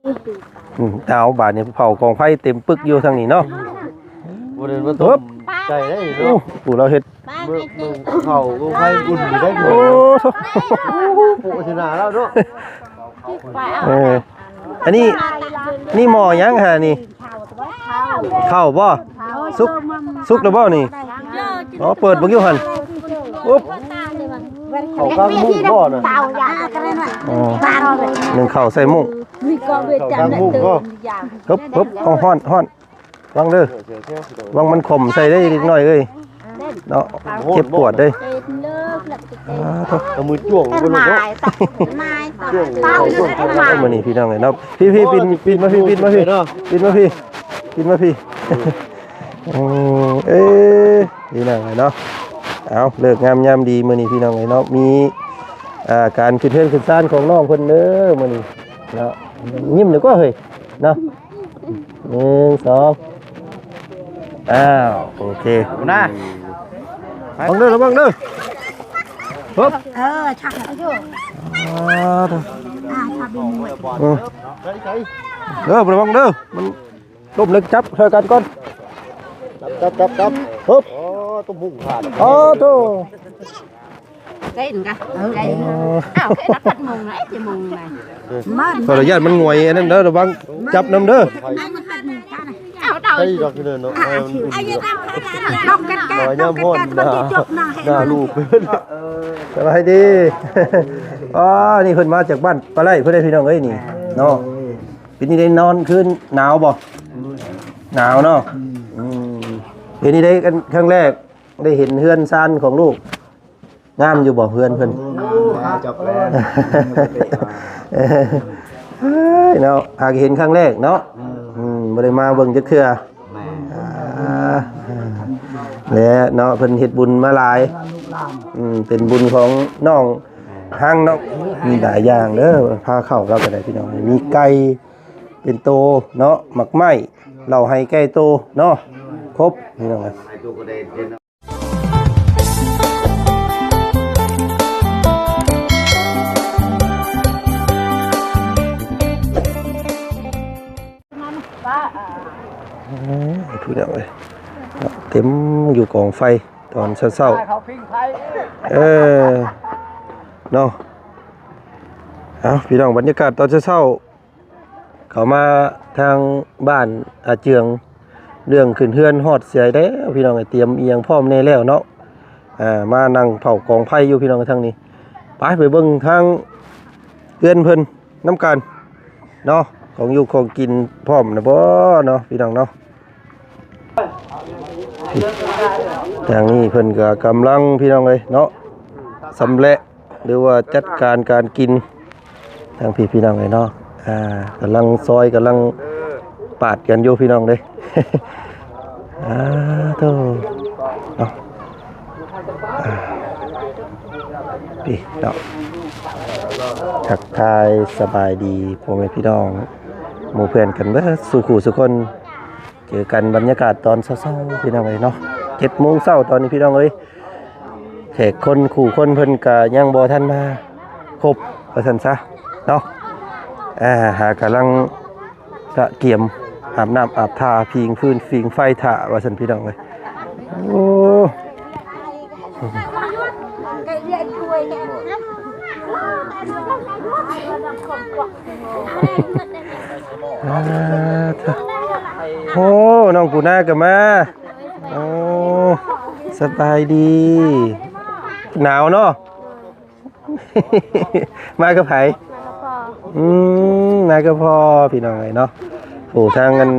ອືມ ເອົາ ບາດນີ້ເຜົາກອງໄຟເຕັມປຶກຢູ່ທາງນີ້ເນາະ. ບໍ່ໄດ້ມາຕົ້ມໄກ່ໄດ້ເນາະ. ໂອ້ ຜູ້ລາວເຮັດ ເບິ່ງ ເບິ່ງເຂົ້າກໍໄຟອຸ່ນຢູ່ໄດ້. ໂອ້ ໂອ້ ໂພຊະນາລາວເນາະ. ເອີ ອັນນີ້ ນີ້ໝໍ້ຫຍັງຫານີ້? ເຂົ້າບໍ່? ສຸກ ສຸກແລ້ວບໍ່ນີ້? ອໍ ເປີດເບິ່ງຢູ່ຫັ້ນ. ໂອ້ ເຂົ້າກາງມຸ້ງບໍ່ນະ? ອໍ ໜຶ້ງເຂົ້າໃສ່ມຸ້ງ. ເຂົ້າກາງມຸ້ງບໍ່? ເຮີບ ເຮີບ ເອົາ ຮ້ອນ ຮ້ອນ. ລະວັງເດີ ລະວັງມັນຂົມໃສ່ເດີເດັກນ້ອຍເອີຍເນາະ. ເຈັບປວດເດີ. ອ່າ ໂທ້ ເອົາມືຈ້ວງໄປໂລດເນາະ. ຈ້ວງ ຈ້ວງ ຈ້ວງ. ມື້ນີ້ພີ່ນ້ອງເອີຍເນາະ ພີ່ໆ ປິ່ນ ປິ່ນມາພີ້ ປິ່ນມາພີ້ ປິ່ນມາພີ້ ປິ່ນມາພີ້. ໂອ້ ເອີ ພີ່ນ້ອງເອີຍເນາະ. ເອົາ ເລີກງາມຍາມດີມື້ນີ້ພີ່ນ້ອງເອີຍເນາະ ມີ ອ່າ ການຂຶ້ນເຮືອນຂຶ້ນຊານຂອງນ້ອງເພິ່ນເດີມື້ນີ້ເນາະ. ຍິ້ມດີກວ່າເຮີ້ຍເນາະ. ໜຶ່ງ ສອງ ອ້າວ ໂອເຄນະ. ລະວັງເດີ ລະວັງເດີ. ເຮີບ ເອີ ຊັກຢູ່. ອ່າ ເດີ ລະວັງເດີ ມັນລົ້ມເລີຍ. ຈັບຊ່ອຍກັນກ່ອນ. ຈັບ ຈັບ ຈັບ ຈັບ. ເຮີບ ອໍ ຕົ້ມຫຸ້ງຂາດ. ອໍ ໂທ້. ເຕັ້ນກະ ເອີ ເຕັ້ນ. ອ້າວ ເຮັດແລ້ວພັດມຸງນະ ເອີ ຊິມຸງນະ. ຂໍອະນຸຍາດ ມັນຫງວຍອັນນັ້ນເດີ ລະວັງຈັບນຳເດີ. ອ້າວ ເຕົາ ໄດ້ດອກເດີເນາະ. ເອີ ມັນອຸ່ນເນາະ ຍາມຮ້ອນໜ້າ ໜ້າລູກ. ສະບາຍດີ. ອໍ ນີ້ເພິ່ນມາຈາກບ້ານປາໄລພຸ້ນເດ້ ພີ່ນ້ອງເອີຍ ນີ້ເນາະ. ເປັນຈັ່ງໃດນອນຄືນໜາວບໍ່? ໜາວເນາະ. ອືມ ເປັນຈັ່ງໃດ ຄັ້ງແລກໄດ້ເຫັນເຮືອນຊານຂອງລູກ ງາມຢູ່ບໍ່ເຮືອນເພິ່ນ? ໂອ້ ງາມຈັບແລ້ວ. ເອີຍເນາະ ຫາກເຫັນຄັ້ງແລກເນາະ. ອືມ ອືມ ບໍ່ໄດ້ມາເບິ່ງຈັກເທື່ອ. ແມ່ນ. ອ່າ ແລະເນາະ ເພິ່ນເຮັດບຸນມາຫຼາຍ. ອືມ ເປັນບຸນຂອງນ້ອງຮັງເນາະ. ມີຫຼາຍຢ່າງເດີ ພາເຂົ້າລາວກໍໄດ້ພີ່ນ້ອງ ມີໄກ່ເປັນໂຕເນາະ ໝາກໄມ້ ເຫຼົ້າໄຮ່ແກ້ໂຕເນາະ ຄົບພີ່ນ້ອງ. ເອີ ພີ່ນ້ອງເອີຍ ເຕັມຢູ່ກອງໄຟຕອນເຊົ້າໆ. ເອີ ເນາະ. ເອົາ ພີ່ນ້ອງ ບັນຍາກາດຕອນເຊົ້າໆ ເຂົ້າມາທາງບ້ານອາເຈືອງ ເລື່ອງຂຶ້ນເຮືອນຮອດເສຍແລ້ວ ພີ່ນ້ອງເອີຍ ຕຽມອີ່ຫຍັງພ້ອມແດ່ແລ້ວເນາະ. ອ່າ ມານັ່ງເຜົາກອງໄຟຢູ່ ພີ່ນ້ອງ ທາງນີ້. ໄປ ໄປເບິ່ງທາງເຮືອນເພິ່ນນຳກັນເນາະ ຂອງຢູ່ຂອງກິນພ້ອມນະບໍ່ເນາະ ພີ່ນ້ອງເນາະ. ທາງນີ້ເພິ່ນກໍກຳລັງ ພີ່ນ້ອງເອີຍເນາະ ຊຳແຫຼະ ຫຼືວ່າຈັດການການກິນ ທາງພີ່ ພີ່ນ້ອງເອີຍເນາະ. ອ່າ ກຳລັງຊອຍ ກຳລັງປາດກັນຢູ່ ພີ່ນ້ອງເດີ. ອ່າ ໂທ້ ເນາະ. ອ່າ ພີ່ນ້ອງ ທັກທາຍສະບາຍດີພໍ່ແມ່ພີ່ນ້ອງ ໝູ່ເພື່ອນກັນເບິດສູ່ຄູ່ສູ່ຄົນ. ເຈີກັນບັນຍາກາດຕອນເຊົ້າໆ ພີ່ນ້ອງເອີຍເນາະ ເຈັດໂມງເຊົ້າຕອນນີ້ ພີ່ນ້ອງເອີຍ. ແຂກຄົນຄູ່ຄົນເພິ່ນກະຍັງບໍ່ທັນມາຄົບວ່າຊັ້ນຊະເນາະ. ອ່າ ຫາກຳລັງກະກຽມອາບນ້ຳອາບທ່າ ຜິງຟືນຜິງໄຟຖ້າວ່າຊັ້ນ ພີ່ນ້ອງເອີຍ. ໂອ້ ອ່າ ໂອ້ ນ້ອງປູນາກໍມາ. ໂອ້ ສະບາຍດີ. ໜາວເນາະ. ມາກັບໃຜ? ມາກັບພໍ່. ອືມ ມາກັບພໍ່ ພີ່ນ້ອງເອີຍເນາະ. ໂອ້ ທາງອັນ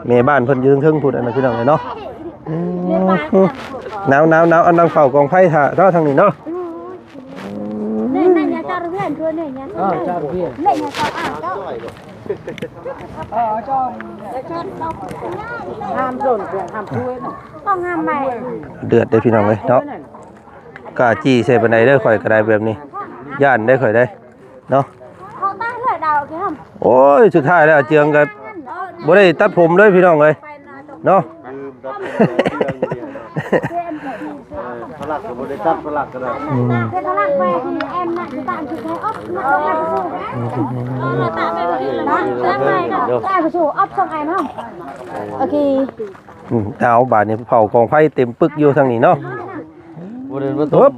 ແມ່ບ້ານເພິ່ນຢູ່ເທິງໆ ພຸ້ນ ອັນນັ້ນ ພີ່ນ້ອງເອີຍເນາະ. ອືມ ໜາວໆໆ ອັນນັ່ງເຝົ້າກອງໄຟຖ້າເນາະ ທາງນີ້ເນາະ. ເດືອດເດ້ ພີ່ນ້ອງເອີຍເນາະ. ກ້າຈີ່ໃສ່ປານໃດເດີ້ ຂ້ອຍກໍໄດ້ແບບນີ້ ຢ້ານເດ້ຂ້ອຍເດ້ເນາະ. ໂອ້ຍ ສຸດທ້າຍແລ້ວອາເຈືອງກໍບໍ່ໄດ້ຕັດຜົມເລີຍ ພີ່ນ້ອງເອີຍເນາະ. ພະລັກກໍບໍ່ໄດ້ຕັດ ພະລັກກໍໄດ້ ອືມ ພະລັກໄປທີ່ແອມນະ ທີ່ບ້ານທີ່ໄດ້ອອກ ອືມ ພະລັກໄປທີ່ ອືມ ພະລັກໄປທີ່ ພະລັກໄປ ໄດ້ໄປສູ່ອັບສອງໄອເນາະ. ໂອເຄ. ອືມ ເອົາ ບາດນີ້ເຜົາກອງໄຟເຕັມປຶກຢູ່ທາງນີ້ເນາະ. ບໍ່ໄດ້ມາຕົ້ມ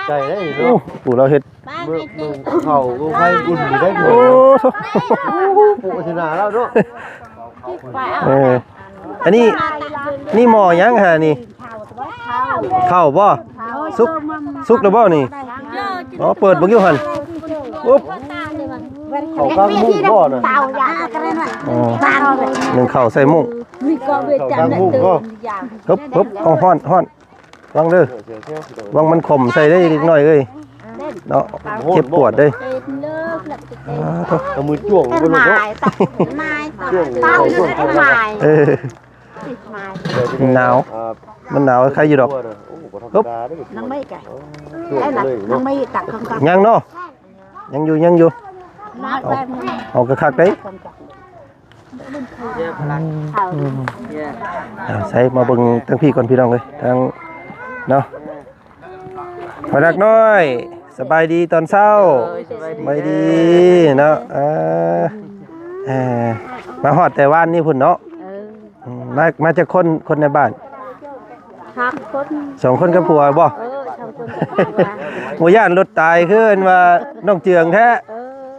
ໄກ່ໄດ້ເນາະ. ໂອ້ ຜູ້ລາວເຮັດ ເບິ່ງເຂົ້າກອງໄຟອຸ່ນຢູ່ໄດ້. ໂອ້ ໂອ້ ໂພຊະນາລາວເນາະ. ເອີ ອັນນີ້ ນີ້ໝໍ້ຫຍັງຫານີ້? ເຂົ້າບໍ່? ສຸກ ສຸກແລ້ວບໍ່ນີ້? ອໍ ເປີດເບິ່ງຢູ່ຫັ້ນ. ໂອ້ ເຂົ້າກາງມຸ້ງບໍ່ນະ? ອໍ ໜຶ່ງເຂົ້າໃສ່ມຸ້ງ. ເຂົ້າກາງມຸ້ງບໍ່? ເຮີບ ເຮີບ ເອົາ ຮ້ອນ ຮ້ອນ. ລະວັງເດີ ລະວັງມັນຂົມໃສ່ເດີເດັກນ້ອຍເອີຍເນາະ. ເຈັບປວດເດີ. ເອົາມືຈ້ວງເບິ່ງເນາະ. ເອີ ມັນໜາວ ມັນໜາວ ໄຄຢູ່ດອກ. ເຮີບ ຍັງເນາະ ຍັງຢູ່ ຍັງຢູ່. ເອົາ ເອົາຄັກໆເດີ. ອືມ ອືມ ອືມ ເອົາ ໃສ່ມາເບິ່ງທາງພີ້ກ່ອນພີ່ນ້ອງເອີຍ ທາງເນາະ. ພໍ່ຮັກນ້ອຍ ສະບາຍດີຕອນເຊົ້າ. ໂດຍ ສະບາຍດີ ສະບາຍດີເນາະ. ເອີ ເອີ ມາຮອດແຕ່ວານນີ້ພຸ້ນເນາະ. ເອີ ອືມ ມາ ມາຈັກຄົນ ຄົນໃນບ້ານ? ສອງຄົນ ສອງຄົນກັບຜົວບໍ່? ເອີ ສອງຄົນກັບຜົວ. ບໍ່ຢ້ານລົດຕາຍຄືອັນວ່ານ້ອງເຈືອງແທ້?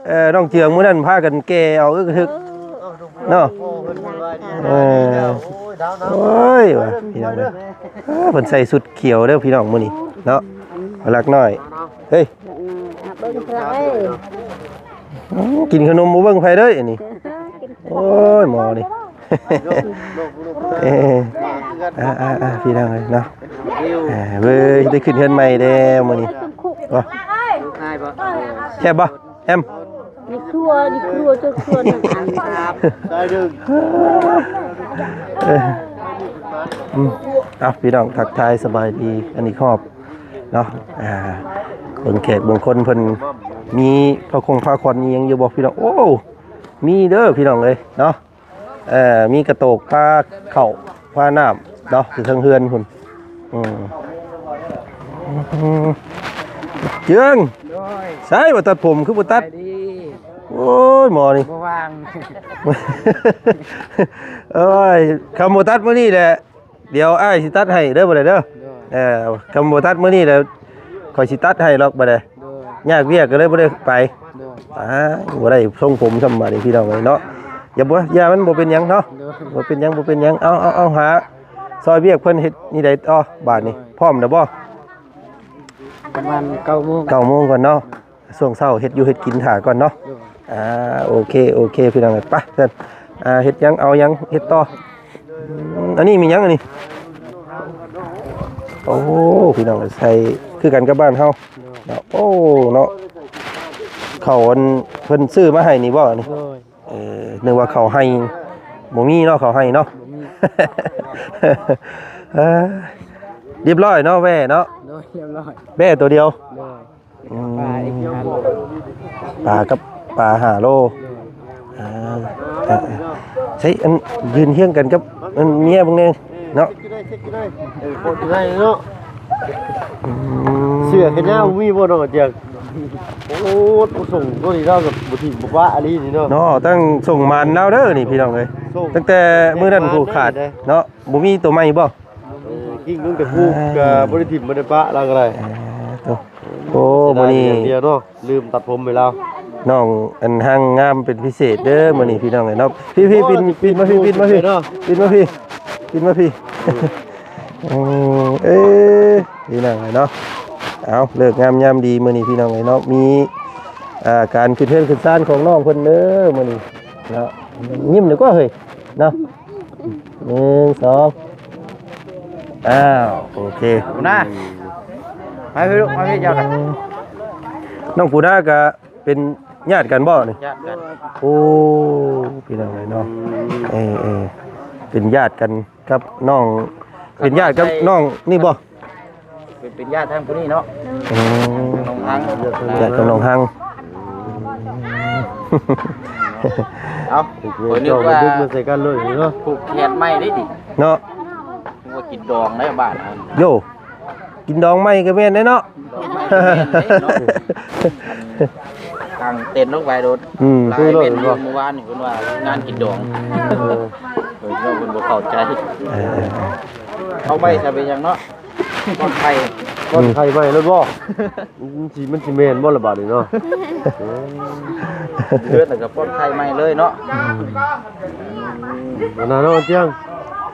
ເອີ ເອີ ນ້ອງເຈືອງມື້ນັ້ນພາກັນແກ່ເອົາອຶກອະທຶກເນາະ. ເອີ ໂອ້ຍ ວ່າພີ່ນ້ອງເອີຍ ເອີ ເພິ່ນໃສ່ຊຸດຂຽວເດີພີ່ນ້ອງມື້ນີ້ເນາະ. ລັກນ້ອຍ ເຮີ້ຍ ເບິ່ງເທື່ອເອີຍ. ອືມ ກິນຂະໜົມບໍ່ເບິ່ງໃຜເດີອັນນີ້. ໂອ້ຍ ໝໍນີ້. ເອີ ອ່າໆໆ ພີ່ນ້ອງເອີຍເນາະ. ເອີ ເວີຍ ໄດ້ຂຶ້ນເຮືອນໃໝ່ແລ້ວມື້ນີ້. ບໍ່ ແຊບບໍ່ແອມ? ນີ້ຄົວ ນີ້ຄົວ ເຈົ້າຄົວໜຶ່ງອັນ. ເອີ ອືມ ເອົາ ພີ່ນ້ອງ ທັກທາຍສະບາຍດີ ອັນນີ້ຮອບເນາະ. ອ່າ ເບິ່ງແຂກເບິ່ງຄົນເພິ່ນມີຜ້າຄົງຜ້າຂວັນອີ່ຫຍັງຢູ່ບໍ່ພີ່ນ້ອງ? ໂອ້ ມີເດີພີ່ນ້ອງເອີຍເນາະ. ເອີ ມີກະໂຕກພາເຂົ້າພານ້ຳເນາະ ຢູ່ເທິງເຮືອນພຸ້ນ. ອືມ ເຈືອງ ໂດຍ ໃສບໍ່ຕັດຜົມ ຄືບໍ່ຕັດ? ໂອ້ຍ ໝໍນີ້ ບໍ່ວ່າງ. ໂອ້ຍ ຄັນບໍ່ຕັດມື້ນີ້ແຫຼະ ດຽວອ້າຍຊິຕັດໃຫ້ເດີ ບໍ່ໄດ້ເດີ. ໂດຍ ເອີ ຄັນບໍ່ຕັດມື້ນີ້ແຫຼະ ຂ້ອຍຊິຕັດໃຫ້ດອກ ບໍ່ໄດ້. ໂດຍ ຍາກວຽກກໍເລີຍບໍ່ໄດ້ໄປ. ໂດຍ ອ່າ ບໍ່ໄດ້ຊົງຜົມຊ້ຳບາດນີ້ພີ່ນ້ອງເອີຍເນາະ. ຢ່າ ບໍ່ ຢ່າ ມັນບໍ່ເປັນຫຍັງເນາະ. ໂດຍ ບໍ່ເປັນຫຍັງ ບໍ່ເປັນຫຍັງ. ເອົາ ເອົາ ເອົາ ຫາຊ່ອຍວຽກເພິ່ນເຮັດນີ້ໄດ້ຕໍ່ບາດນີ້. ໂດຍ ພ້ອມແລ້ວບໍ່? ປະມານເກົ້າໂມງ ເກົ້າໂມງກ່ອນເນາະ. ຊ່ວງເຊົ້າເຮັດຢູ່ເຮັດກິນຖ້າກ່ອນເນາະ. ໂດຍ ອ່າ ໂອເຄ ໂອເຄ ພີ່ນ້ອງເອີຍ ໄປຊັ້ນ. ອ່າ ເຮັດຫຍັງເອົາຫຍັງເຮັດຕໍ່. ອືມ ອັນນີ້ມີຫຍັງອັນນີ້? ໂອ້ ພີ່ນ້ອງເອີຍ ໃສ່ຄືກັນກັບບ້ານເຮົາເນາະ. ໂອ້ ເນາະ ເຂົ້າອັນເພິ່ນຊື້ມາໃຫ້ນີ້ບໍ່ນີ້? ໂດຍ ເອີ ນຶກວ່າເຂົ້າໄຮ່ ບໍ່ມີເນາະ ເຂົ້າໄຮ່ເນາະ. ບໍ່ມີ ເອີ ຮຽບຮ້ອຍເນາະ ແວ່ເນາະ. ໂດຍ ຮຽບຮ້ອຍ ແວ່ໂຕດຽວ. ໂດຍ ອືມ ປາກັບປາຫ້າໂລ. ໂດຍ ອ່າ ໃສ່ ອັນ ຢືນຮຽງກັນກັບອັນເມຍເບິ່ງແດ່ເນາະ. ເອີ ໂຄດໄດ້ເນາະ. ອືມ ເສື້ອແຂນຍາວມີບໍ່ເນາະ ຈຽງ? ໂອ້ ສົ່ງໂຕນີ້ລາວກໍບໍ່ຖິ້ມບໍ່ປະອີ່ຫຼີນີ້ເນາະ. ເນາະ ຕັ້ງສົ່ງມານລາວເດີນີ້ ພີ່ນ້ອງເອີຍ ຕັ້ງແຕ່ມື້ນັ້ນຜູ້ຂາດເນາະ. ບໍ່ມີໂຕໃໝ່ບໍ່? ກິ້ງລຸງຕະປູກະບໍ່ໄດ້ຖິ້ມບໍ່ໄດ້ປະລາວກໍໄດ້. ເອີ ໂຕ ໂອ້ ມື້ນີ້ດຽວເນາະ ລືມຕັດຜົມໃຫ້ລາວ. ນ້ອງອັນຮ່າງງາມເປັນພິເສດເດີມື້ນີ້ ພີ່ນ້ອງເອີຍເນາະ. ພີ່ໆ ປິ່ນ ປິ່ນມາພີ່ ປິ່ນມາພີ່ ປິ່ນມາພີ່ ປິ່ນມາພີ່. ໂອ້ ເອີ ພີ່ນ້ອງເອີຍເນາະ. ເອົາ ເລີກງາມຍາມດີມື້ນີ້ ພີ່ນ້ອງເອີຍເນາະ ມີ ອ່າ ການຂຶ້ນເຮືອນຂຶ້ນຊານຂອງນ້ອງເພິ່ນເດີມື້ນີ້ເນາະ. ຍິ້ມດີກວ່າເຮີ້ຍເນາະ. ໜຶ່ງ ສອງ ອ້າວ ໂອເຄ ປູນາ ມາພີ່ລູກ ມາພີ່ເຈົ້ານະ. ນ້ອງປູນາກະເປັນຍາດກັນບໍ່ນີ້? ຍາດກັນ. ໂອ້ ພີ່ນ້ອງເອີຍເນາະ. ເອີ ເອີ ເປັນຍາດກັນກັບນ້ອງ ເປັນຍາດກັບນ້ອງນີ້ບໍ່? ເປັນ ເປັນຍາດທາງຜູ້ນີ້ເນາະ. ອືມ ນ້ອງຮັງ ຍາດກັບນ້ອງຮັງ. ເອົ້າ ຂ້ອຍນຶກວ່າ ມາດຶງມາໃສ່ກັນເລີຍເນາະ ຜູກແຂນໃໝ່ໄດ້ຕິເນາະ. ນຶກວ່າກິນດອງໄດ້ບ້ານເຮົາ. ໂຢ ກິນດອງໃໝ່ກໍແມ່ນໄດ້ເນາະ. ດອງໃໝ່ກໍແມ່ນໄດ້ເນາະ. ຫາ ຕັ້ງເຕັນລົງໄວ້ໂລດ. ອືມ ຫຼາຍແມ່ນຢູ່ ຄືໂລດ ມື້ວານນີ້ເພິ່ນວ່າງານກິນດອງ. ເອີ ເອີ ເພິ່ນບໍ່ເຂົ້າໃຈ. ເອີ ເອົາໄວ້ຊະເປັນຫຍັງເນາະ ປ້ອນໄຂ່ ປ້ອນໄຂ່ໃໝ່ໂລດບໍ່? ອືມ ມັນຊິ ມັນຊິແມ່ນບໍ່ລະບາດນີ້ເນາະ? ເອີ ເດືອດແລ້ວກໍປ້ອນໄຂ່ໃໝ່ເລີຍເນາະ. ອືມ ອັນນັ້ນເນາະ ອາຈຽງ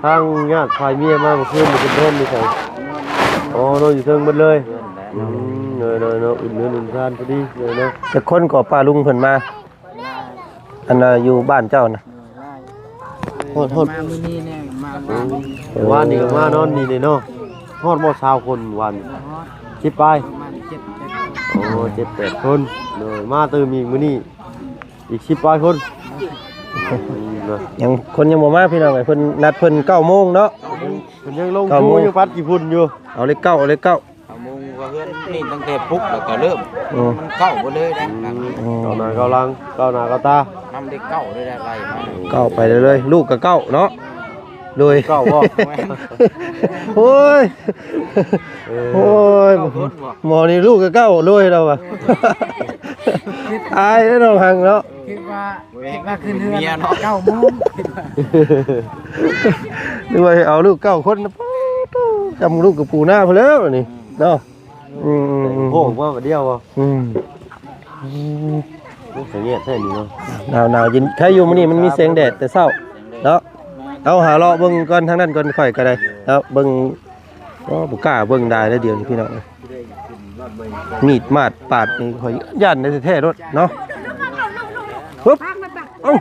ທາງຍາດຝ່າຍເມຍມາເມື່ອຄືນນີ້ເພິ່ນນອນຢູ່ໃສ? ອໍ ນອນຢູ່ເທິງເບິດເລີຍ. ອືມ ໂດຍໆ ເນາະ ອຸ່ນເຮືອນອຸ່ນຊານພໍດີເລີຍເນາະ. ຈັກຄົນກໍປ້າລຸງເພິ່ນມາ ອັນນ່າ ຢູ່ບ້ານເຈົ້ານະ? ຮອດ ຮອດ ມາມື້ນີ້ແນ່ ມາວານນີ້ ວານນີ້ກໍມານອນນີ້ເດ້ເນາະ. ຮອດບໍ່ ຊາວຄົນວານນີ້? ຮອດ ສິບປາຍ ປະມານເຈັດ ແປດຄົນ. ໂອ້ ເຈັດແປດຄົນ. ໂດຍ ມາຕື່ມອີກມື້ນີ້ ອີກສິບປາຍຄົນ. ອືມ ຍັງ ຄົນຍັງບໍ່ມາພີ່ນ້ອງເອີຍ. ເພິ່ນນັດເພິ່ນເກົ້າໂມງເນາະ. ເພິ່ນຍັງລົງ ເກົ້າໂມງ ຜູ້ ຍັງປັດຂີ້ຝຸ່ນຢູ່. ເອົາເລກເກົ້າ ເອົາເລກເກົ້າ. ເກົ້າໂມງວ່າເຮືອນນີ້ຕັ້ງແຕ່ປຸກແລ້ວກໍເລີ່ມ. ອືມ ມັນເກົ້າບໍ່ເລີຍນະ. ອືມ ອືມ ເກົ້າໜ້າເກົ້າຫຼັງ ເກົ້າໜ້າເກົ້າຕາ ນຳເລກເກົ້າເລີຍນະ ໄລ່ມາ ເກົ້າໄປເລື້ອຍໆ. ລູກກໍເກົ້າເນາະ. ໂດຍ ເກົ້າບໍ່? ໂອ້ຍ ເອີ ໂອ້ຍ ເກົ້າຄົນບໍ່? ໝໍນີ້ລູກກໍເກົ້າໂດຍລາວວ່າ. ອາຍເດ້ນ້ອງຮັງເນາະ. ຄິດວ່າ ຄິດວ່າຂຶ້ນເຮືອນ ເມຍເນາະ ເກົ້າໂມງ. ນຶກວ່າເອົາລູກເກົ້າຄົນ ປາດໂທ້ ຈຳລູກກະປູໜ້າພຸ້ນແລ້ວນີ້ເນາະ. ອືມ ໂອ້ ມາບາດດຽວບໍ່? ອືມ ອືມ ໂອ້ ສະແງດແທ້ນີ້ເນາະ. ໜາວໆ ເຢັນ ໃຄຢູ່ມື້ນີ້ມັນມີແສງແດດແຕ່ເຊົ້າເນາະ. ເອົາ ຫາເລາະເບິ່ງກ່ອນ ທາງນັ້ນກ່ອນ ຂ້ອຍກໍໄດ້ເນາະ ເບິ່ງ. ໂອ້ ບໍ່ກ້າເບິ່ງດາຍເດ້ ດຽວນີ້ພີ່ນ້ອງເອີຍ. ມີດມາດປາດນີ້ຂ້ອຍຢ້ານແທ້ໆໂລດເນາະ. ປຶບ ເ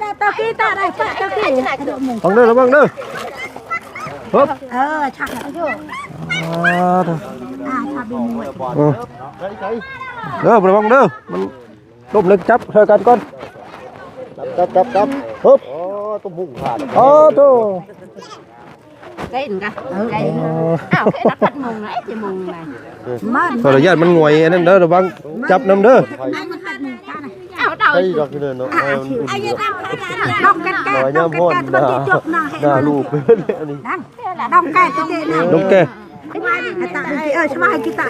ອົ້າ ຕະກີ້ຕະໄດ້ ຕະກີ້ ລະວັງເດີ ລະວັງເດີ. ປຶບ ເອີ ຊັກຢູ່ ອ່າ ເອີ ລະວັງເດີ ມັນລົ້ມເລີຍ. ຈັບ ຊ່ອຍກັນກ່ອນ ຈັບ ຈັບ ຈັບ ປຶບ. ໂອ້ ຕົວພຸ້ງຂາດ ໂອ້ໂທ້. ເກັນກະ ເອີ ເກັນ ເອີ ອ້າວ ເກັນນັບພັດໂມງນະ ເອະ ເຈັດໂມງນະ. ມາ ຂໍອະນຸຍາດ ມັນຫງວຍອັນນັ້ນເດີ ລະວັງຈັບນຳເດີ. ອ້າວ ເອົາ ໄປດອກເດີເນາະ ໃຫ້ມັນອຸ່ນຢູ່ດອກ. ໜ້າລູກເພິ່ນນີ້ ດອງແກ້ ດອງແກ້ ເອີ ສະບາຍດີ ເອີ ສະບາຍດີ ເອີ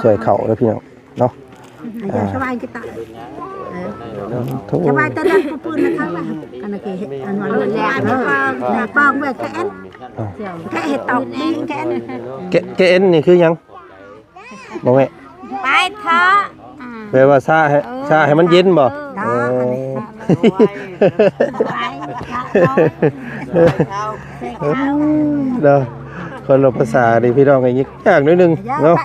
ຊ່ວຍເຂົ້າເດີພີ່ນ້ອງ. ເນາະ ເອີ ສະບາຍກິຕາ ເອີ ໂທ້ ສະບາຍແຕ່ເລື່ອງປູນນະຄັບ ອັນນັ້ນຄືເຮັດ ອັນວ່າເລື່ອງແລກ ເອີ ປອງເວີຍ ແກະເອັນ ແກະເຫັດຕອກນີ້ ແກະເອັນ ແກະ ແກະເອັນນີ້ຄືຫຍັງ ບໍ່ແມ່? ໄປເທາະ ອືມ ແປວ່າຊາໃຫ້ ເອີ ຊາໃຫ້ມັນເຢັນບໍ່? ເອີ ໂອ້ ເນາະ ຄົນລະພາສານີ້ພີ່ນ້ອງ ຍາກໜ້ອຍໜຶ່ງເນາະ.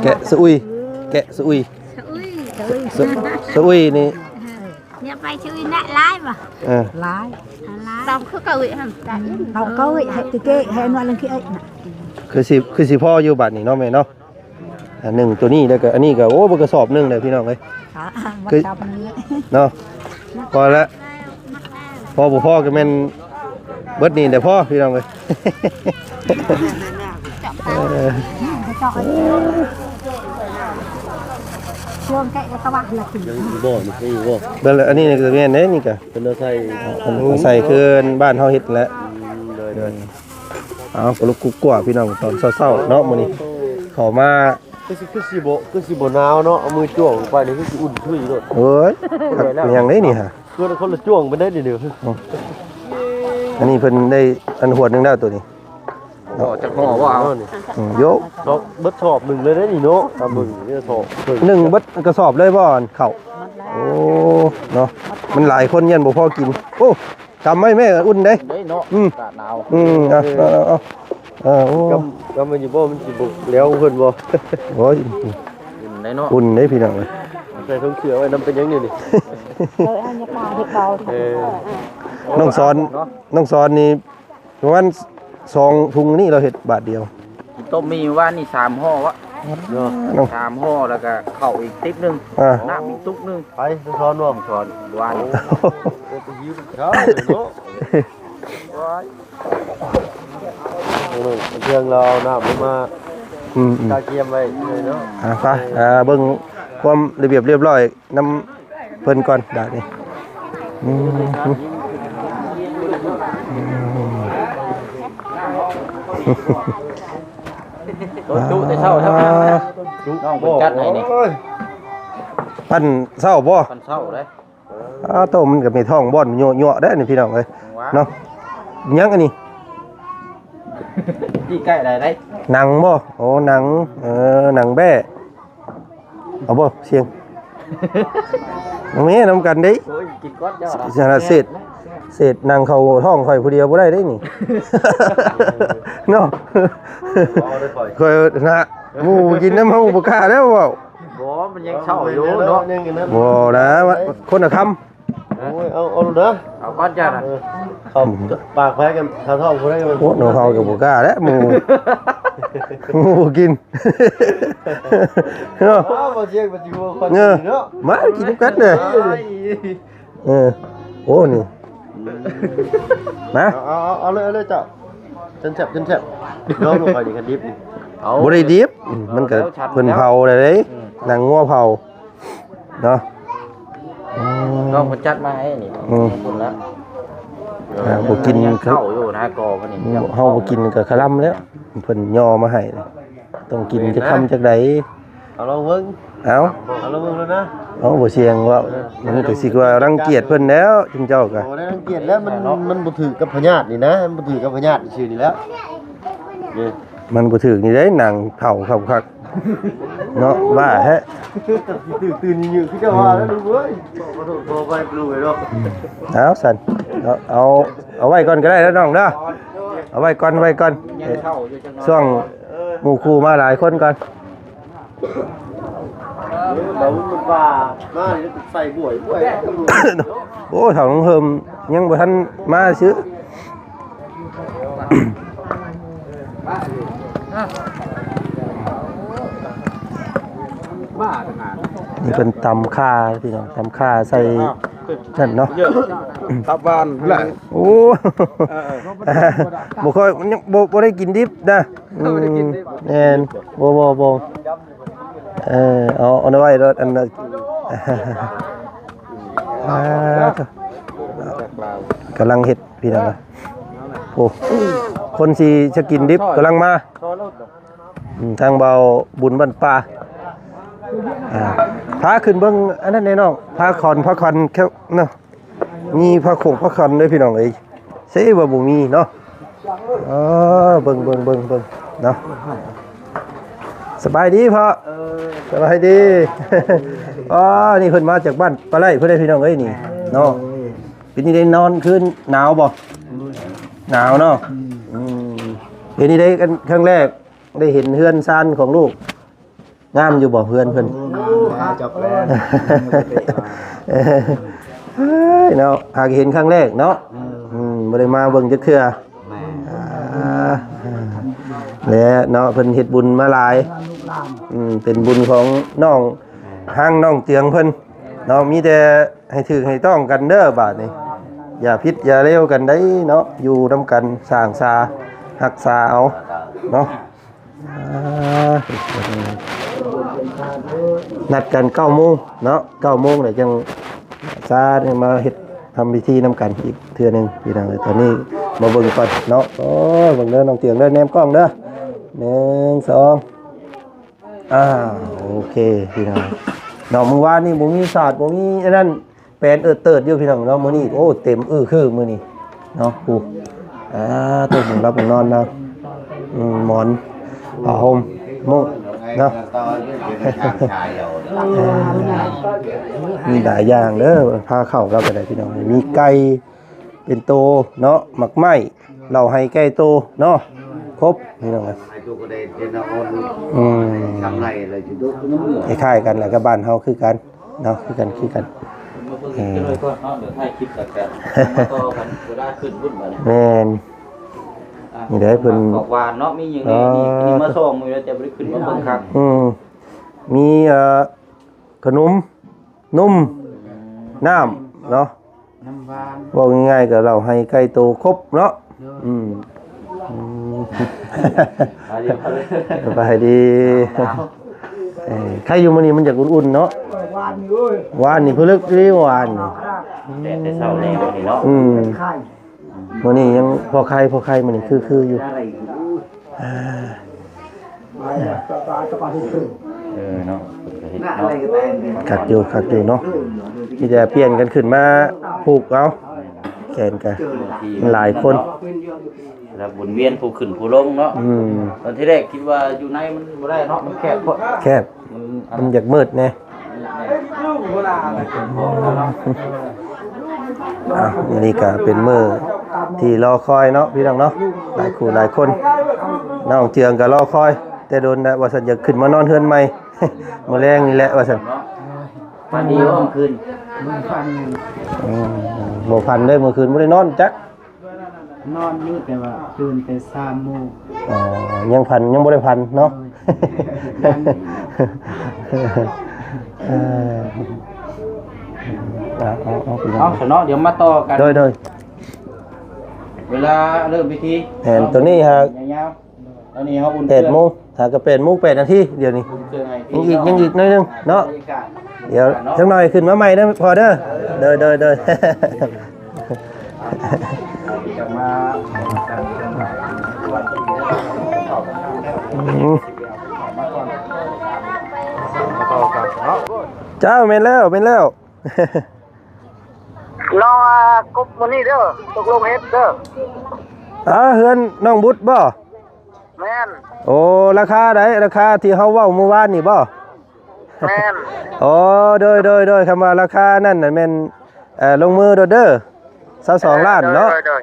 ແກະສະອຸຍ ແກະສະອຸຍ ສະ ສະອຸຍນີ້ ຢ່າໄປສະອຸຍນະ ຫຼາຍບໍ່? ເອີ ຫຼາຍ ຫຼາຍ ຕ້ອງຄືເກົາອີກຫັ້ນ ຕ້ອງເກົາອີກ ໃຫ້ຕິເກະ ໃຫ້ອັນວ່າເລື່ອງຂີ້ເອີຍນະ ຄືຊິ ຄືຊິພໍຢູ່ບາດນີ້ເນາະແມ່ເນາະ. ອັນໜຶ່ງໂຕນີ້ ແລ້ວກໍອັນນີ້ກໍ ໂອ້ ເບິ່ງກະສອບໜຶ່ງແຫຼະພີ່ນ້ອງເອີຍ ອ່າ ຄື ເນາະ ພໍແລ້ວ ພໍບໍ່ພໍກໍແມ່ນເບິດນີ້ແຫຼະພໍພີ່ນ້ອງເອີຍ. ເອີ ຍັງອີກບໍ່? ນີ້ຍັງອີກບໍ່? ເບິ່ງແລ້ວ ອັນນີ້ກໍແມ່ນເດ້ ນີ້ກໍເພິ່ນເອົາໃສ່ ເອົາໃສ່ຄືບ້ານເຮົາເຮັດແຫຼະ. ອືມ ໂດຍໆ ເອົາ ກະລຸກກຸກກົວພີ່ນ້ອງ ຕອນເຊົ້າໆເນາະ ມື້ນີ້ເຂົ້າມາ ຄືຊິ ຄືຊິບໍ່ ຄືຊິບໍ່ໜາວເນາະ ເອົາມືຈ້ວງໄປນີ້ຄືຊິອຸ່ນທຸຍໂລດ. ໂອ້ຍ ແມ່ນຫຍັງເດ້ນີ້ຫາ ຄົນ ຄົນລະຈ້ວງໄປໄດ້ນີ້ເດີ. ອືມ ອັນນີ້ເພິ່ນໄດ້ອັນຫວດໜຶ່ງແລ້ວໂຕນີ້ ບໍ່ ຈັກຫໍ່ບໍ່ເອົາ. ອືມ ໂຢ ເບິດສອບໜຶ່ງເລີຍເດ້ນີ້ເນາະ ຕາມເບິ່ງນີ້ສອບໜຶ່ງເບິດກະສອບເລີຍບໍ່ ອັນເຂົ້າ? ໂອ້ ເນາະ ມັນຫຼາຍຄົນຢ້ານບໍ່ພໍກິນ. ໂອ້ ກຳໄວ້ແມ່ ອຸ່ນເດ້ ເດ້ເນາະ ອືມ ອາກາດໜາວ ອືມ ເອົາ ເອົາ ເອົາ ເອົາ ເອີ ໂອ້ ກຳ ກຳໄວ້ຢູ່ບໍ່ ມັນຊິບໍ່ແຫຼວເພິ່ນບໍ່? ໂອ້ຍ ອຸ່ນເດ້ເນາະ ອຸ່ນເດ້ພີ່ນ້ອງເອີຍ. ໃສ່ຖົງເສື້ອໄວ້ນຳເປັນຫຍັງນີ້ນີ້? ເອີ ອັນນີ້ປາເຮັດເບົາ ເອີ ນ້ອງສອນ ເນາະ ນ້ອງສອນນີ້ປະມານສອງຖົງນີ້ ລາວເຮັດບາດດຽວ. ຕົ້ມມີວານນີ້ສາມຫໍ່ວະ ເນາະ ສາມຫໍ່ ແລ້ວກະເຂົ້າອີກຕິບໜຶ່ງ ອ່າ ນ້ຳອີກຕຸກໜຶ່ງ. ໃຜສອນບໍ່? ສອນວານ ໂອ້ ໄປຫິວເຂົາເນາະ. ເອີ ເຄື່ອງລາວເອົານ້ຳລົງມາ ອືມໆ ກະກຽມໄວ້ເລີຍເນາະ. ອ່າ ໄປ ອ່າ ເບິ່ງຄວາມລະບຽບລຽບຮ້ອຍນຳເພິ່ນກ່ອນບາດນີ້. ອືມ ອືມ. ຕົ້ນຈຸແຕ່ເຊົ້າ ເຈົ້າ ນ້ອງເພິ່ນຈັດໃຫ້ນີ້ ໂອ້ຍ ປັ່ນເຊົ້າບໍ່? ປັ່ນເຊົ້າເດ້. ອ້າໂຕ ມັນກໍມີທ້ອງບ່ອນຍົວະໆເດ້ນີ້ ພີ່ນ້ອງເອີຍ ເນາະ. ຫຍັງອັນນີ້? ຕີໄກ່ໄດ້ໄດ໋. ໜັງບໍ່? ໂອ້ ໜັງ ເອີ ໜັງແບ້. ເອົາບໍ່ ຊຽງ? ແມ່ນຳກັນເດ້. ໂອ້ຍ ກິນກ່ອນເຈົ້າ. ເສດ ເສດໜັງເຂົ້າທ້ອງຂ້ອຍຜູ້ດຽວບໍ່ໄດ້ເດ້ນີ້ ເນາະ. ຂ້ອຍນະ ໝູ່ກິນນຳເຮົາບໍ່ກ້າແລ້ວເວົ້າ. ບໍ່ ມັນຍັງເຊົ້າຢູ່ເນາະ. ບໍ່ນະ ຄົນລະຄຳ. ໂອ້ຍ ເອົາ ເອົາໂລດເດີ ເອົາກ່ອນເຈົ້ານະ. ເອີ ເຂົ້າປາກໃຜກັນ ເຂົ້າທ້ອງຜູ້ໃດກັນ. ໂອ້ ນ້ອງເຮົາກໍບໍ່ກ້າແຫຼະ ໝູ່ ໝູ່ບໍ່ກິນເນາະ. ເອີ ບໍ່ຊຽງ ບໍ່ຊິຮູ້ຄວາມຈິງເນາະ. ມາກິນນຳກັນເດີ. ເອີ ໂອ້ ນີ້ ມາ ເອົາ ເອົາ ເອົາເລີຍ ເອົາເລີຍເຈົ້າ. ຈົນແຊບ ຈົນແຊບ. ລອງດູຂ້ອຍນີ້ ຄັນດິບນີ້ ບໍ່ໄດ້ດິບ ມັນກໍເພິ່ນເຜົາໄດ້ເດ້. ອືມ ໜັງງົວເຜົາເນາະ. ອືມ ນ້ອງເພິ່ນຈັດມາໃຫ້ນີ້. ອືມ ຂອບຄຸນນະ. ອ່າ ບໍ່ກິນ ຍັງເຂົ້າຢູ່ນະ ກໍມັນນີ້ ອືມ ເຮົາບໍ່ກິນກໍຄະລຳແລ້ວ ເພິ່ນຍໍມາໃຫ້ ຕ້ອງກິນຈັກຄຳຈັກໃດ. ເອົາລອງເບິ່ງ ເອົາ ເອົາລອງເບິ່ງແລ້ວນະ. ເອົາ ບໍ່ຊຽງເວົ້າ ມັນກໍຊິວ່າລັງກຽດເພິ່ນແລ້ວ ຈຸມເຈົ້າກໍ ບໍ່ໄດ້ລັງກຽດແລ້ວ ມັນ ມັນບໍ່ຖືກກັບພະຍາດນີ້ນະ ມັນບໍ່ຖືກກັບພະຍາດຊື່ນີ້ແລ້ວ. ນີ້ ມັນບໍ່ຖືກນີ້ເດ້ ໜັງເຜົາຄັກໆເນາະ ວ່າແທ້. ຖືກຕື່ນຢູ່ຄືເຈົ້າວ່າແລ້ວລູກເອີຍ. ຂໍໂທດຂໍອະໄພລູກເອີຍເນາະ. ເອົາຊັ້ນ ເອົາ ເອົາ ເອົາໄວ້ກ່ອນກໍໄດ້ເດີນ້ອງເດີ ເອົາໄວ້ກ່ອນ ໄວ້ກ່ອນ ຊ່ວງໝູ່ຄູ່ມາຫຼາຍຄົນກ່ອນ. ເອີ ເບົາມັນວ່າມານີ້ໃສ່ບວຍ ບວຍ. ໂອ້ ເຖົ້ານ້ອງເຮີມຍັງບໍ່ທັນມາຊື່. ນີ້ເພິ່ນຕຳຂ່າ ພີ່ນ້ອງ ຕຳຂ່າໃສ່ນັ້ນເນາະ ຕັບຫວານພຸ້ນແຫຼະ. ໂອ້ ເອີ ບໍ່ຄ່ອຍ ຍັງບໍ່ ບໍ່ໄດ້ກິນດິບນະ. ອືມ ບໍ່ໄດ້ກິນດິບ ແມ່ນ ບໍ່ ບໍ່ ບໍ່ ເອີ ເອົາ ເອົາໄວ້ໂລດ ອັນນັ້ນ. ອ່າ ກຳລັງເຮັດ ພີ່ນ້ອງ. ໂອ້ ຄົນຊິ ຊິກິນດິບກຳລັງມາ. ອືມ ທາງເບົາບຸນບ້ານປ່າ ອ່າ ພາຂຶ້ນເບິ່ງອັນນັ້ນແດ່ນ້ອງ ພາຂອນ ພາຂອນເນາະ. ມີພະຄົງພະຄັນເດ້ພີ່ນ້ອງເອີຍ ເຊວ່າບໍ່ມີເນາະ. ເອີ ເບິ່ງ ເບິ່ງ ເບິ່ງ ເບິ່ງເນາະ. ສະບາຍດີພໍ່. ເອີ ສະບາຍດີ. ອໍ ນີ້ເພິ່ນມາຈາກບ້ານປາໄລພຸ້ນເດ້ພີ່ນ້ອງເອີຍນີ້ເນາະ. ເປັນຈັ່ງໃດນອນຄືນໜາວບໍ່? ໜາວເນາະ. ອືມ ເປັນຈັ່ງໃດຄັ້ງແລກ ໄດ້ເຫັນເຮືອນຊານຂອງລູກ ງາມຢູ່ບໍ່ເຮືອນເພິ່ນ? ໂອ້ ງາມຄັກ ເອີຍເນາະ ຫາກເຫັນຄັ້ງແລກເນາະ. ເອີ ອືມ ບໍ່ໄດ້ມາເບິ່ງຈັກເທື່ອ. ແມ່ນ ອ່າ ແລະເນາະ ເພິ່ນເຮັດບຸນມາຫຼາຍ. ອືມ ເປັນບຸນຂອງນ້ອງ ແມ່ນ ຮັງນ້ອງເຈືອງເພິ່ນເນາະ. ມີແຕ່ໃຫ້ຖືກໃຫ້ຕ້ອງກັນເດີບາດນີ້ ຢ່າຜິດຢ່າເລວກັນໄດ໋ເນາະ. ຢູ່ນຳກັນສ້າງສາຮັກສາເອົາເນາະ. ອ່າ ນັດກັນເກົ້າໂມງເນາະ ເກົ້າໂມງແລ້ວຈັ່ງສາມາເຮັດທຳພິທີນຳກັນອີກເທື່ອໜຶ່ງພີ່ນ້ອງເອີຍ. ຕອນນີ້ມາເບິ່ງກ່ອນເນາະ. ໂອ້ ເບິ່ງເດີນ້ອງຕຽງເດີ ແນມກ້ອງເດີ ໜຶ່ງ ສອງ ອ່າ ໂອເຄພີ່ນ້ອງເນາະ. ມື້ວານນີ້ບໍ່ມີສາດ ບໍ່ມີອັນນັ້ນ ແປນເອີດເຕີດຢູ່ພີ່ນ້ອງເນາະ. ມື້ນີ້ ໂອ້ ເຕັມອື້ຄືມື້ນີ້ເນາະ. ຜູ້ ອ່າ ໂຕະໝອນຫຼັບໝອນນອນເນາະ. ອືມ ໝອນ ຜ້າຫົ່ມ ມຸ້ງເນາະ. ມີຫຼາຍຢ່າງເດີ ພາເຂົ້າລາວກໍໄດ້ພີ່ນ້ອງ. ມີໄກ່ເປັນໂຕເນາະ ໝາກໄມ້ ເຫຼົ້າໄຮ່ໄກ່ໂຕເນາະ ຄົບພີ່ນ້ອງ. ອືມ ຄ້າຍໆກັນແຫຼະກັບບ້ານເຮົາຄືກັນເນາະ ຄືກັນ ຄືກັນ. ເອີ ແມ່ນ ນີ້ເດ້ເພິ່ນ ຂອງຫວານເນາະ ມີຫຍັງແດ່ນີ້? ອໍ ນີ້ມາສອງມື້ແລ້ວ ແຕ່ບໍ່ໄດ້ຂຶ້ນມາເບິ່ງຄັກ. ອືມ ມີ ເອີ ຂະໜົມ ນົມ ອືມ ນ້ຳເນາະ. ນ້ຳຫວານ ເວົ້າງ່າຍໆກໍເຫຼົ້າໄຮ່ໄກ່ໂຕຄົບເນາະ. ໂດຍ ອືມ ອືມ ສະບາຍດີ ເອີ ໄຄຢູ່ມື້ນີ້ມັນຢາກອຸ່ນໆເນາະ. ຫວານຢູ່ເວີຍ ຫວານນີ້ພິລຶກອີ່ຫຼີຫວານນີ້ ແຕ່ ແຕ່ເຊົ້າແລ້ວນີ້ເນາະ. ອືມ ມື້ນີ້ຍັງພໍໄຄ ພໍໄຄ ມື້ນີ້ຄື ຄືຢູ່ ອ່າ. ເອີເນາະ ເພິ່ນກະເຮັດເນາະ ຄັກຢູ່ ຄັກຢູ່ເນາະ ມີແຕ່ປ່ຽນກັນຂຶ້ນມາຜູກເອົາ ແຂນກະຫຼາຍຄົນ ແລ້ວວົນວຽນຜູ້ຂຶ້ນຜູ້ລົງເນາະ ອືມ ຕອນທີແລກຄິດວ່າຢູ່ໃນມັນບໍ່ໄດ້ເນາະ ມັນແຄບໂພດ ແຄບ ມັນ ມັນຢາກມືດແດ່. ອ່ະ ມື້ນີ້ກະເປັນມື້ທີ່ລໍຄອຍເນາະ ພີ່ນ້ອງເນາະ ຫຼາຍຄູ່ຫຼາຍຄົນ ນ້ອງເຈືອງກະລໍຄອຍ ແຕ່ດົນແລ້ວວ່າຊັ້ນ ຢາກຂຶ້ນມານອນເຮືອນໃໝ່ ມື້ແລງນີ້ແຫຼະວ່າຊັ້ນ ຝັນດີບໍ່ມື້ຄືນ ອືມ ບໍ່ຝັນເດ້ ມື້ຄືນບໍ່ໄດ້ນອນຈັກ ນອນຢູ່ ແຕ່ວ່າຕື່ນແຕ່ສາມໂມງ ອໍ ຍັງຝັນ ຍັງບໍ່ໄດ້ຝັນເນາະ ເອີ ເອົາ ເອົາ ເອົາ ເອົາ ເອົາຊະເນາະ ດຽວມາຕໍ່ກັນ ໂດຍ ໂດຍ ເວລາເລີ່ມພິທີ ແມ່ນ ໂຕນີ້ຫາກຍາວໆ ຕອນນີ້ເຮົາອຸ່ນເຄື່ອງ ແປດໂມງ ຫາກະແປດໂມງ ແປດນາທີ ດຽວນີ້ ອຸ່ນເຄື່ອງໃຫ້ ຍັງອີກ ພີ່ນ້ອງ ຍັງອີກໜ້ອຍໜຶ່ງເນາະ ບັນຍາກາດ ດຽວຈັກໜ້ອຍຂຶ້ນມາໃໝ່ເດີພໍ່ເດີ ໂດຍ ໂດຍ ໂດຍ ຈະມາ ອືມ ເຈົ້າ ແມ່ນແລ້ວ ແມ່ນແລ້ວ ລອງ ອ່າ ກົບມື້ນີ້ເດີ ຕົກລົງເຮັດເດີ ອ່າ ເຮືອນນ້ອງບຸດບໍ່? ແມ່ນ ໂອ້ ລາຄາໃດ? ລາຄາທີ່ເຮົາເວົ້າມື້ວານນີ້ບໍ່? ແມ່ນ ໂອ້ ໂດຍ ໂດຍ ໂດຍ ຄຳວ່າລາຄານັ້ນນະແມ່ນ ເອີ ລົງມືໂລດເດີ ຊາວສອງລ້ານເນາະ ເອີ ໂດຍ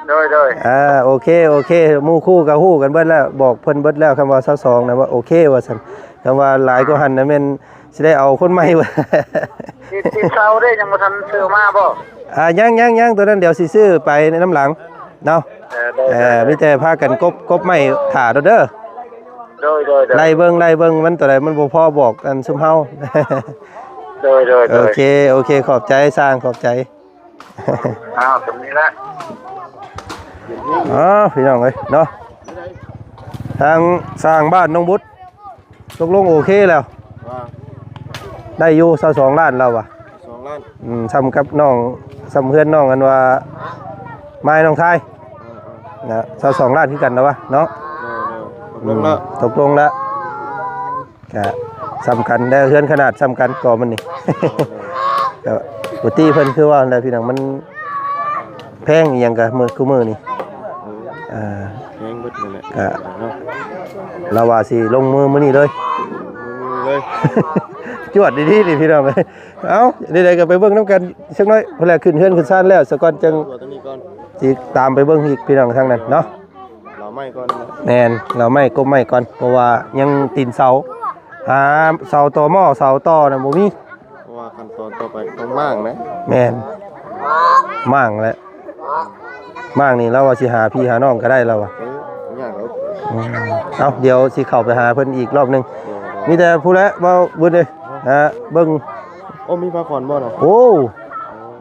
ໂດຍ ໂດຍ ອ່າ ໂອເຄ ໂອເຄ ໝູ່ຄູ່ກະຮູ້ກັນເບິດແລ້ວ ບອກເພິ່ນເບິດແລ້ວ ຄຳວ່າຊາວສອງນະວ່າໂອເຄວ່າຊັ້ນ ຄຳວ່າຫຼາຍກວ່າຫັ້ນນະແມ່ນຊິໄດ້ເອົາຄົນໃໝ່ ຕີນ ຕີນເສົາເດ້ ຍັງບໍ່ທັນຊື້ມາບໍ່? ອ່າ ຍັງ ຍັງ ຍັງ ໂຕນັ້ນດຽວຊິຊື້ໄປນຳຫຼັງເນາະ ເອີ ໂດຍ ເອີ ໂດຍ ມີແຕ່ພາກັນກົບ ກົບໄມ້ຖ້າໂລດເດີ ໂດຍ ໂດຍ ໂດຍ ໄລ່ເບິ່ງ ໄລ່ເບິ່ງ ມັນໂຕໃດມັນບໍ່ພໍບອກອັນຊຸມເຮົາ ໂດຍ ໂດຍ ໂດຍ ໂອເຄ ໂອເຄ ຂອບໃຈຊ່າງ ຂອບໃຈ ອ້າວ ສ່ຳນີ້ແຫຼະ ອ້າວ ພີ່ນ້ອງເອີຍເນາະ ທາງຊ່າງບ້ານນ້ອງບຸດ ຕົກລົງໂອເຄແລ້ວ ວ່າ ໄດ້ຢູ່ຊາວສອງລ້ານລາວວ່າ ສອງລ້ານ ອືມ ສ່ຳກັບນ້ອງ ສ່ຳເຮືອນນ້ອງອັນວ່າ ມາຍນ້ອງຊາຍ ເອີ ເອີ ນະ ຊາວສອງລ້ານຄືກັນລາວວ່າເນາະ ໂດຍ ໂດຍ ຕົກລົງແລ້ວ ຕົກລົງແລ້ວ ກະສ່ຳກັນ ແຕ່ເຮືອນຂະໜາດສ່ຳກັນກໍມັນນີ້ ກະປົກກະຕິເພິ່ນຄືວ່າແຫຼະພີ່ນ້ອງ ມັນແພງອີ່ຫຍັງກະມື້ ຄູ່ມື້ນີ້ ເອີ ອ່າ ແພງເບິດນັ້ນແຫຼະ ກະ ລາວວ່າຊິລົງມືມື້ນີ້ເລີຍ ມື້ນີ້ເລີຍ ຈວດດີໆນີ້ພີ່ນ້ອງເອີຍ ເອົ້າ ໃດໆກະໄປເບິ່ງນຳກັນຈັກໜ້ອຍ ພຸ້ນແຫຼະ ຂຶ້ນເຮືອນຂຶ້ນຊານແລ້ວສາກ່ອນ ຈັ່ງຊິຕາມໄປເບິ່ງອີກພີ່ນ້ອງທາງນັ້ນເນາະ. ເລົ່າໄມ້ກ່ອນ ແມ່ນ ເລົ່າໄມ້ ກົບໄມ້ກ່ອນ ເພາະວ່າຍັງຕີນເສົາ ຫາເສົາຕໍ່ໝໍ້ ເສົາຕໍ່ນະບໍ່ມີ ເພາະວ່າຂັ້ນຕອນຕໍ່ໄປຕ້ອງມ້າງນະ ແມ່ນ ມ້າງແຫຼະ ມ້າງນີ້ລາວວ່າຊິຫາພີ່ຫານ້ອງກະໄດ້ລາວວ່າ ເອີ ຍາກແລ້ວ ອືມ ເອົ້າ ດຽວຊິເຂົ້າໄປຫາເພິ່ນອີກລອບໜຶ່ງ ໂດຍ ໂດຍ ມີແຕ່ພຸ້ນແຫຼະ ເວົ້າບຸນເອີຍ ຫາເບິ່ງ ໂອ້ ມີຜ້າຂອນບໍ່ນະ ໂອ້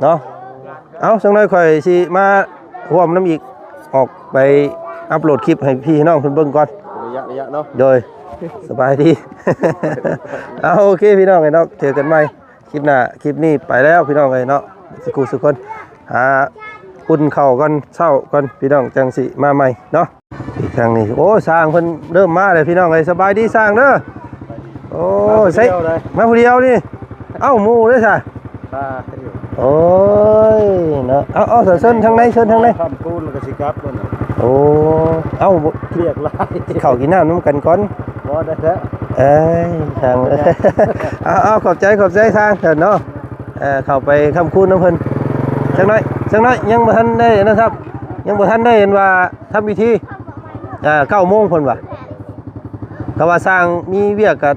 ເນາະ. ເອົ້າ ຈັກໜ້ອຍຂ້ອຍຊິມາຮ່ວມນຳອີກ ອອກໄປອັບໂຫຼດຄລິບໃຫ້ພີ່ໃຫ້ນ້ອງເພິ່ນເບິ່ງກ່ອນ ໄລຍະ ໄລຍະເນາະ ໂດຍ ສະບາຍດີ ເອົາ ໂອເຄພີ່ນ້ອງເອີຍເນາະ ເຈີກັນໃໝ່ຄລິບໜ້າ ຄລິບນີ້ໄປແລ້ວພີ່ນ້ອງເອີຍເນາະ ສຸຂູສຸຄົນ ຫາອຸ່ນເຂົ້າກ່ອນ ເຊົ້າກ່ອນພີ່ນ້ອງ ຈັ່ງຊິມາໃໝ່ເນາະ. ອີກທາງນີ້ ໂອ້ ຊ່າງເພິ່ນເລີ່ມມາແລ້ວພີ່ນ້ອງເອີຍ ສະບາຍດີຊ່າງເດີ ໂອ້ ມາຜູ້ດຽວເລີຍ ໃສ່ ມາຜູ້ດຽວນີ້ ເອົ້າ ໝູ່ເດ້ຊະ ອ່າ ໂອ້ຍເນາະ ເອົາ ເອົາ ເຊີນທາງໃນ ເຊີນທາງໃນ ຄຳຄູນແລ້ວກະຊິກັບ ໂອ້ ເອົ້າ ວຽກຫຼາຍ ກິນເຂົ້າກິນນ້ຳນຳກັນກ່ອນ ບໍ່ໄດ້ແທ້ ເອີຍ ຊ່າງ ເອົາ ເອົາ ຂອບໃຈ ຂອບໃຈຊ່າງເນາະ ເອີ ເຂົ້າໄປຄຳຄູນນຳເພິ່ນ ຈັກໜ້ອຍ ຈັກໜ້ອຍ ຍັງບໍ່ທັນໄດ້ນັ້ນຊ້ຳ ຍັງບໍ່ທັນໄດ້ເຫັນວ່າທຳພິທີ ອ່າ ເກົ້າໂມງເພິ່ນວ່າ ກະວ່າຊ່າງມີວຽກກະ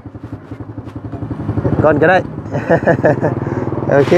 ກ່ອນກະໄດ້ ໂອເຄ